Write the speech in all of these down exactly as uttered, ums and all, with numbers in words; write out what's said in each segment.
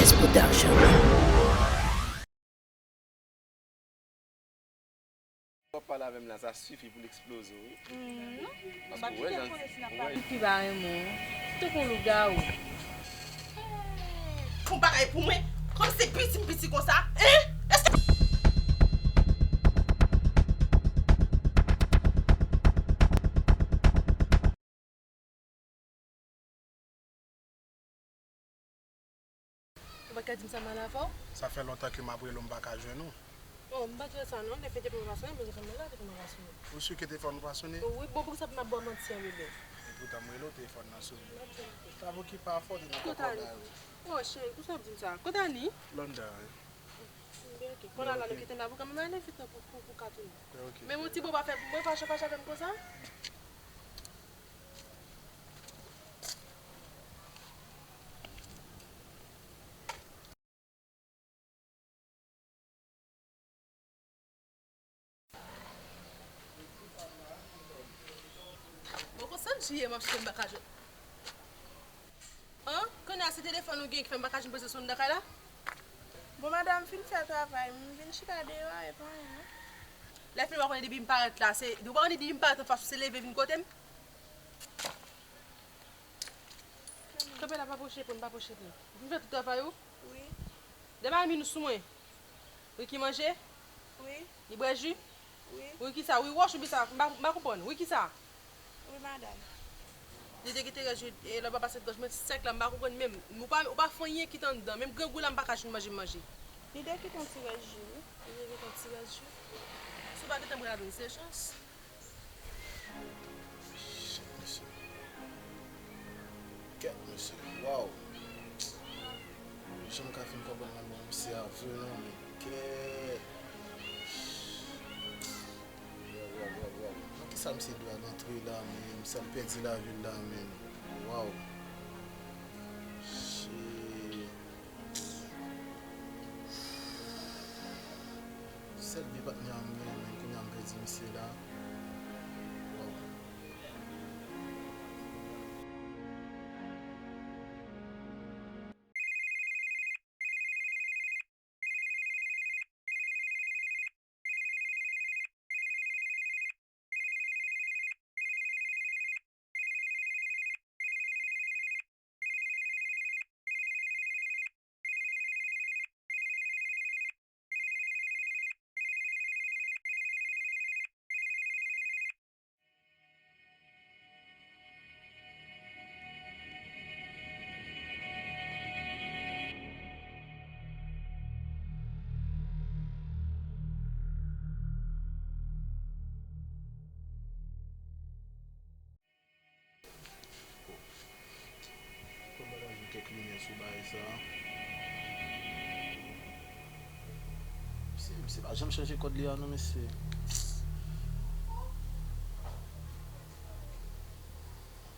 Production. W ap pale avè m la, sa sifi pou l eksploze w, wi. Paske w wè jan, w wè. Pi ba renmen w. Tankou yon lougawou. Fon bagay pou mwen. Kòm se piti m piti konsa, en? Èske Ou pa ka di m sa mal avè w? Sa fè lontan ke m ap rele w, m pa ka jwenn ou. Oh, m pa t wè sa non, lè fè telefòn ou pa sonnen, m bezwen fè m la, telefòn ou pa sonnen. Ou si ke telefòn ou pa sonnen? Wi, bon, poukisa pou m ap ba w manti an, bebe? Epoutan m rele w, telefòn nan sonnen. M ap di w. Sa pou ki pa fòt ou nan kòkòday ou. Oh, cheri, poukisa w ap di m sa? Kote Ani? London, wi. Byen, ok. Kounye a la, nou kite m la pou kanmenm ale vit non, pou, pou, pou ka tounen. Byen, ok. Men yon ti bo pa fè pou mwen, fache, fache avè m konsa. Bon, konsa m chire, m ap chèche m pa ka jwenn. An, kounye a se telefòn ou gen ki fè m pa ka jwenn prezans ou anndan kay la? Bon, madanm, m fin fè travay m, m vin chita deyò a, e pa anyen non. Lè fini, w pa konnen depi m parèt la, se, ou pa konnen depi m parèt anfas ou, se leve vin kote m? Kanpe la, pa pwoche pou m, pa pwoche pou m. Ou fin fè tout travay ou? Wi. Demen al mi nou sou mwen. Wi ki manje? Wi. Li bwè ji? Wi. Wi kisa? Wi wòch oubyen sa? M pa, m pa konprann. Wi kisa? Wi, madanm. Li te kite rès ji, e lè w pa pase gòj mwen sèk la, m pa konprann menm. Ou pa, ou pa fè anyen kite anndan. Menm grangou la, m pa ka jwenn manje m manje. Li te kite yon ti rès ji, wi. Li te kite yon ti rès ji. Si w pa gentan pran ladan, se chans. Shit, mesye. Kèt, mesye. Waw. Jan m ka fin konprann lanmou misye a vre non, men kèt. Waw, waw, waw, waw. Nan kisa misye dwe al antre la menm, sa l pèdi lavi l la menm. Waw. Shit. Sèl vye patnè a m genyen, men kounye a m pèdi misye la. Waw. Kòm bagay jwenn kèk limyè sou bagay sa. Misye, misye pa janm chanje kòd li a non, mesye.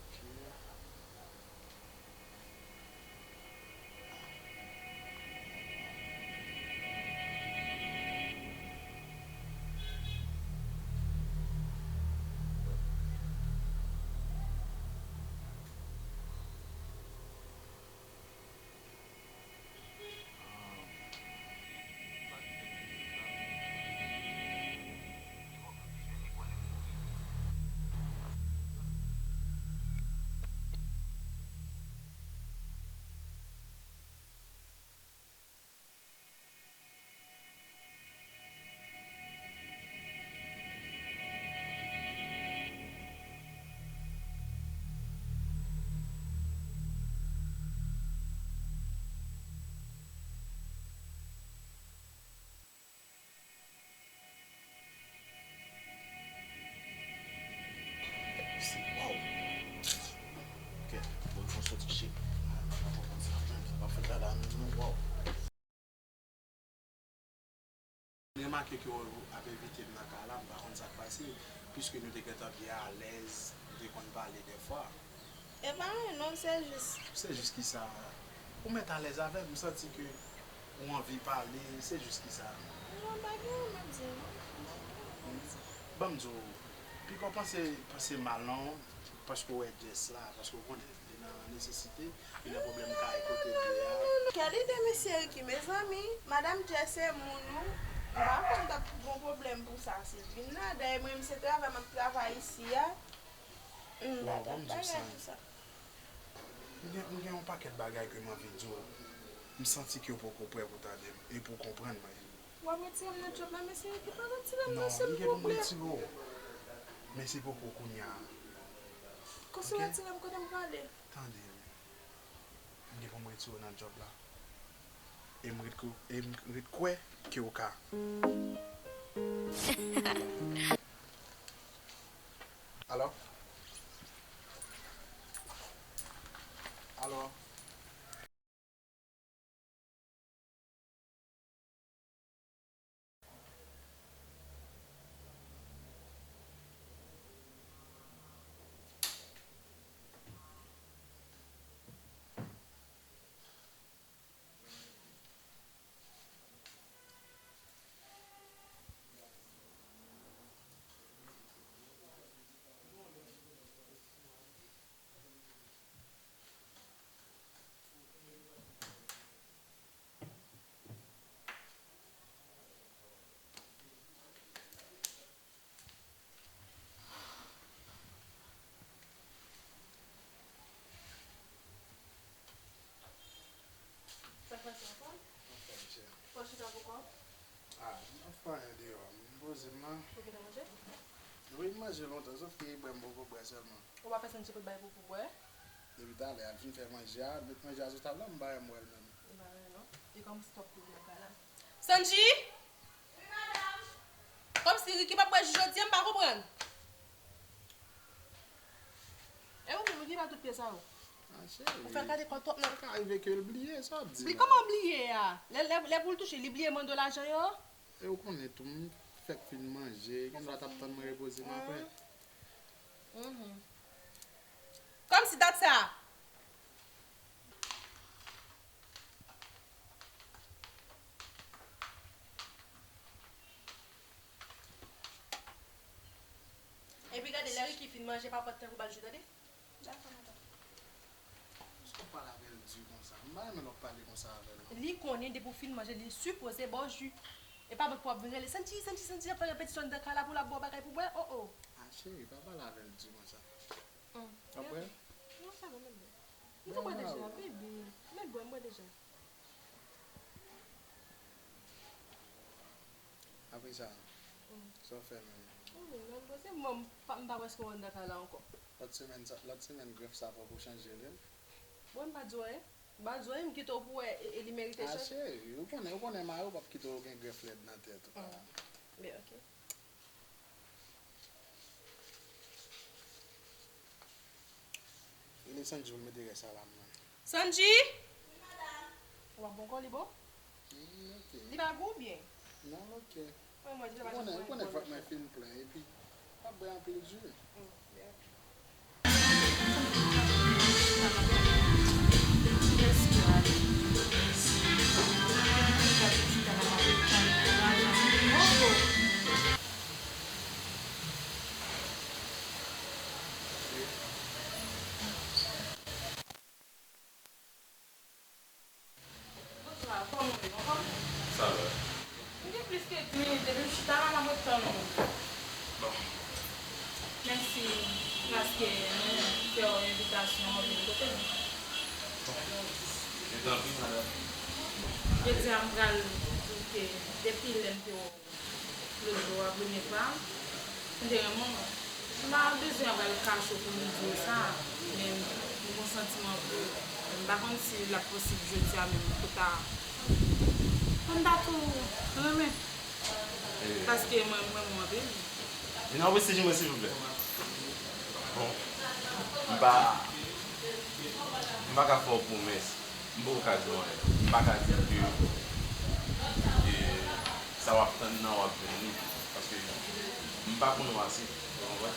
Ok. Waw. Ok, bon, fò soti chik. Mwen pa konprann sa menm, sa pa fèt la la menm non, waw. Remake ke w ap envite m nan kay la, m pa konn sa k pase, piske nou te gentan byen alèz, nou te konn pale dèfwa. E pa anyen non, se jis. Se jis kisa? Ou mèt alèz avè m, m santi ke ou anvi pale, se jis kisa? Non, pa gen anyen m ap di non. Ban m di w, piga w panse, panse mal non, paske w wè jès la, paske w konnen Nan nesesite, li nan pwoblèm kay kote l ye a. Kèl ide mesye Ricky, mezanmi? Madanm Jay se moun ou. M pa konn t ap gon pwoblèm pou sa si l vin la. Dayè, mwen menm, se travay m ap travay isi a. M pa t ap bagay pou sa. M gen, m gen yon pakèt bagay ke m anvi di w. M santi ke w poko prè pou tande m e pou w konprann mwen. W ap retire m nan djòb la, mesye Ricky, pa retire m non, se m gen pou m retire w. Men se poko kounye a. Kòm si w retire m, kote m prale? Tande, m gen pou m retire w nan djòb la. E m ret, e m ret kwè ke w ka. Alò? Alò? Sa k pase ankò? Anfòm, chè. Ou chita pou kò w? Ah, m pa fè anyen deyò. M poze m la. Ou gentan manje? Wi, m manje lontan, sòf ke bwè m poko bwè sèlman. Ou pa fè Sanji pot bay pou, pou bwè? Depi talè, al fin fè manje a, al met manje a sou tab la, m pa wè m wè l menm. Li pa wè non. Li kòmanse twòp kouri nan kay la. Sanji! Wi, madanm! Kòmsi Ricky p ap bwè ji jodi a, m pa konprann. E ou menm, ou ki ba tout pye sa yo? Ah, cheri. Ou fè l gade kò twòp nan. Sa ka rive ke l bliye, sa w ap di la? Li kòman bliye a? Lè, lè, lè pou l touche, li bliye mande w lajan yo? E ou konnen tou, m fèk fin manje, gen dwa t ap tann mwen repoze m apre. Mhm. Kòmsi dat sa. Epi gade, lè Ricky fin manje, pa pran tan pou ba l jou, tande? Dakò, madanm. Poukisa w pale avè l di konsa? M pa renmen lè w pale konsa avè l, non. Li konnen depi w fin manje, li sipoze ba w ji. E pa bank pou w ap vin rele, Sanji, Sanji, Sanji, ap fè repetiton anndan kay la pou l ap ba w bagay pou bwè. Oh, oh. Ah, cheri, pa pale avè l di konsa. Hum. W ap bwè? Non, se bon, mèt bwè. M te bwè deja, baby. Mèt bwè, m bwè deja. Apre sa, sa w fè menm? Ou menm, nan poze m, m pa, m pa prèske anndan kay la ankò. Lòt semèn sa, lòt semèn grèf sa fò pou chanje li. Bon, m pa di w anyen. M pa di w anyen, m kite w pou wè, e, e li merite chanje. Ah, cheri, ou konnen, ou konnen mari w p ap kite w gen grèf lèd nan tèt ou. Ah. Ben, ok. Rele Sanji pou mete rès a la mwen. Sanji! Wi, madanm. Ou ap bon kò li bon? Mm, ok. Li pa gou byen? Non, l ok. Mwen, mwen, ou konnen, ou konnen vant mwen fin plen, epi m ap bwè anpil ji. Mm, byen. Bonswa, kòman w ye? Anfòm? Sa va. M gen plis ke dis minit depi m chita la, m ap ret tann ou. Bon. Mèsi, paske nou fè yon envitasyon, ou vin kote m. Bon. Jodi a, m pral di w ke depi lè m te wè w lòt jou a, premye fwa, m te renmen w. M pa bezwen al kache w pou m di w sa, men m gen yon santiman pou ou. M pa konn si l ap posib jodi a menm pou ta. Pou m ta tou renmen. Paske mwen, m renmen w anpil. Vin anplis ti jimè, silvouplè. Bon, m pa, m pa ka fè w pwomès. M poko ka di w anyen. M pa ka di w ke, e, sa w ap tann nan, w ap jwenn li. Paske m pa konn ou ase. Ou konprann?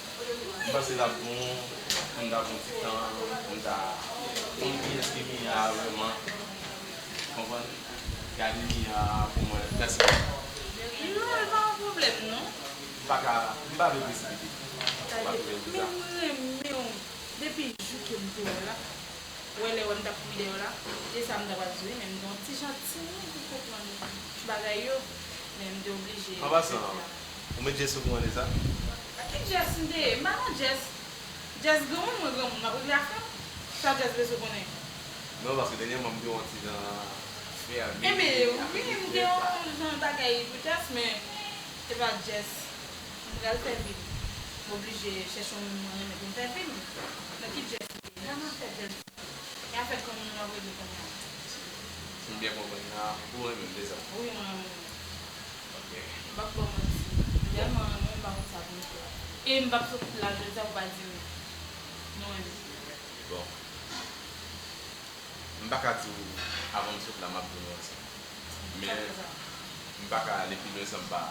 M panse l ap bon pou m ta pran ti tan, pou m ta konn kiyès ki Mia a vrèman. Ou konprann? Gade Mia a pou mwen, mèsi. Non, e pa yon pwoblèm, non. M pa ka, m pa vle presipite. M pa vle fè sa. Men m renmen w depi jou ke m te wè w la. Ou wè lè w wè m t ap kouri dèyè w la? Se sa m ta pral di wi, men m gen yon ti jan timid pou konprann ti bagay yo, men m te oblije. An pasan, ou met Jess okouran de sa? Ki Jess m te ye? M pa nan Jess. Jess granmoun, mwen granmoun, m ap regle afè m. Sa Jess bezwen konnen? Non, paske dènyèman m te wè yon ti jan fè a. Enben, wi, m gen yon jan bagay pou Jess, men se pa Jess. M pral fè vi m. M oblije chèche yon moun mwen renmen pou m fè vi m. Nan ki Jess m te ye? Jan m ap fè Jess. E afè granmoun nou ap regle kounye a. Si m byen konprann la, ou renmen m deja? Wi, mwen renmen w. Ok. M p ap ba w manti. M tèlman renmen w, m pa konn sa pou m fè. E m p ap sot la jodi a pou w pa di m nou renmen. Bon. M pa ka di w avan m sot la m ap vin wè sa. Men, m pa ka ale pi lwen san m pa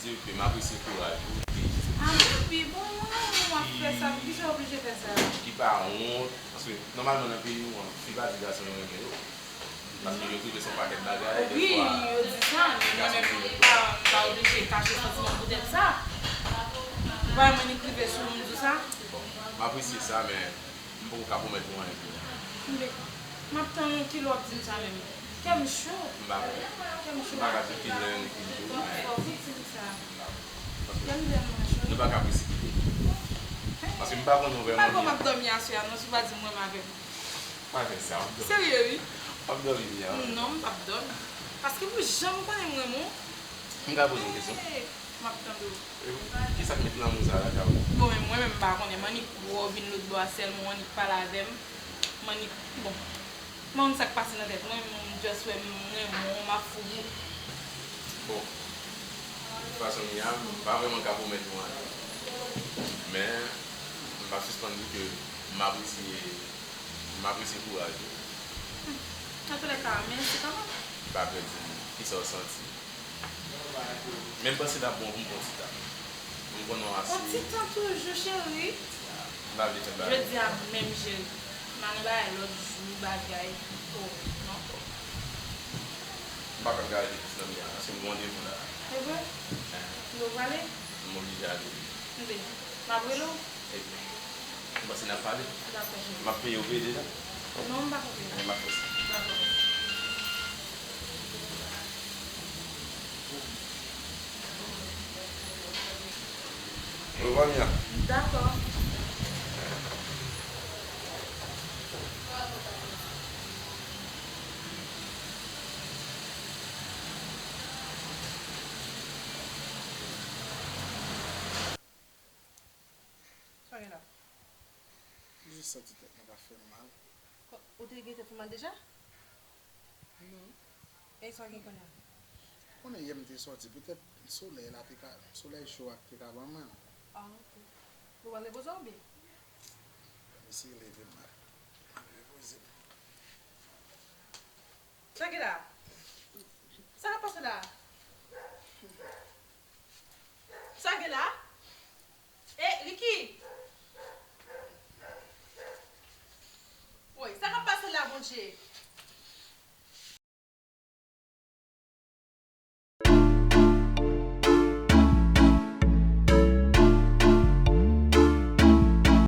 di w ke m apresye kouraj ou, ki, ah, wi, bon, mwen, mwen, w ap fè sa, poukisa w oblije fè sa? Ki pa wont, paske nòmalman nan peyi nou an, fi pa di gason yo renmen yo. Paske yo twouve se yon pakèt bagay, wi, dèfwa, yo di sa, men mwen menm, m pa, m pa oblije kache santiman m poutèt sa. Ou pa wè mwen nik rive sou m di w sa? M apresye sa, men m poko ka pwomèt ou anyen pou lè. Enben, m ap tann ou, kilè w ap di m sa menm? Kè m cho. M pa konnen. Kè m cho. M pa ka di kilè ni kilè. Fò w di m sa. Kè m vrèman cho. Nou pa ka presipite. Paske m pa konnen ou vrèman byen. M pa kwè m ap dòmi aswè a non, si w pa di m ou renmen avè m. Pa fè sa, w ap dòmi. Serye, wi. W ap dòmi byen. Non, m p ap dòmi. Paske pou jan m konnen m renmen w. M ka poze w kesyon? M ap tande w. E, kisa k met lanmou sa a lakay ou? Bon, men mwen menm m pa konnen. M annik wè w vin lòtbò a sèlman, w annik pale avè m. M annik, bon. M pa konn sa k pase nan tèt mwen, m just wè m renmen w, m ap fou pou ou. Bon. De tout fason, Mia, m pa vrèman ka pwomèt ou anyen. Men, m p ap sispann di ke m apresye, m apresye kouraj ou. Antoulèka, mèsi kanmenm. M pa pè di m kisa w santi. Men m panse l ap bon pou m pran ti tan. M konnen w asou. Yon ti tan toujou, cheri. M pa vle fè bagay. Jodi a menm, cheri. M al nan bagay lòt jou, bagay. Oh, non. M pa pral ka rete plis nan mi a, paske m gen randevou la. Se vre? Wi. Nou prale? M oblije ale. Enben, m ap rele w. Ebyen, m panse n ap pale. Dakò, cheri. M ap peye w peye deja? Non, m pa ka peye. Ebyen, m ap fè sa. Dakò. Ou va byen? Dakò. Sa gen la? M jis santi tèt mwen ka fè m mal. Kò, ou te gen tèt fè mal deja? Non. E sa gen kounye a? Konnen yè m te sòti, petèt solèy la te ka, solèy cho a te ka ban mwen. Ah, ok. Ou pral repoze w oubyen? M eseye leve m, m al repoze m. Sa gen la? Sa k ap pase la? Sa gen la? E, Ricky! Woy, sa k ap pase la, Bondye?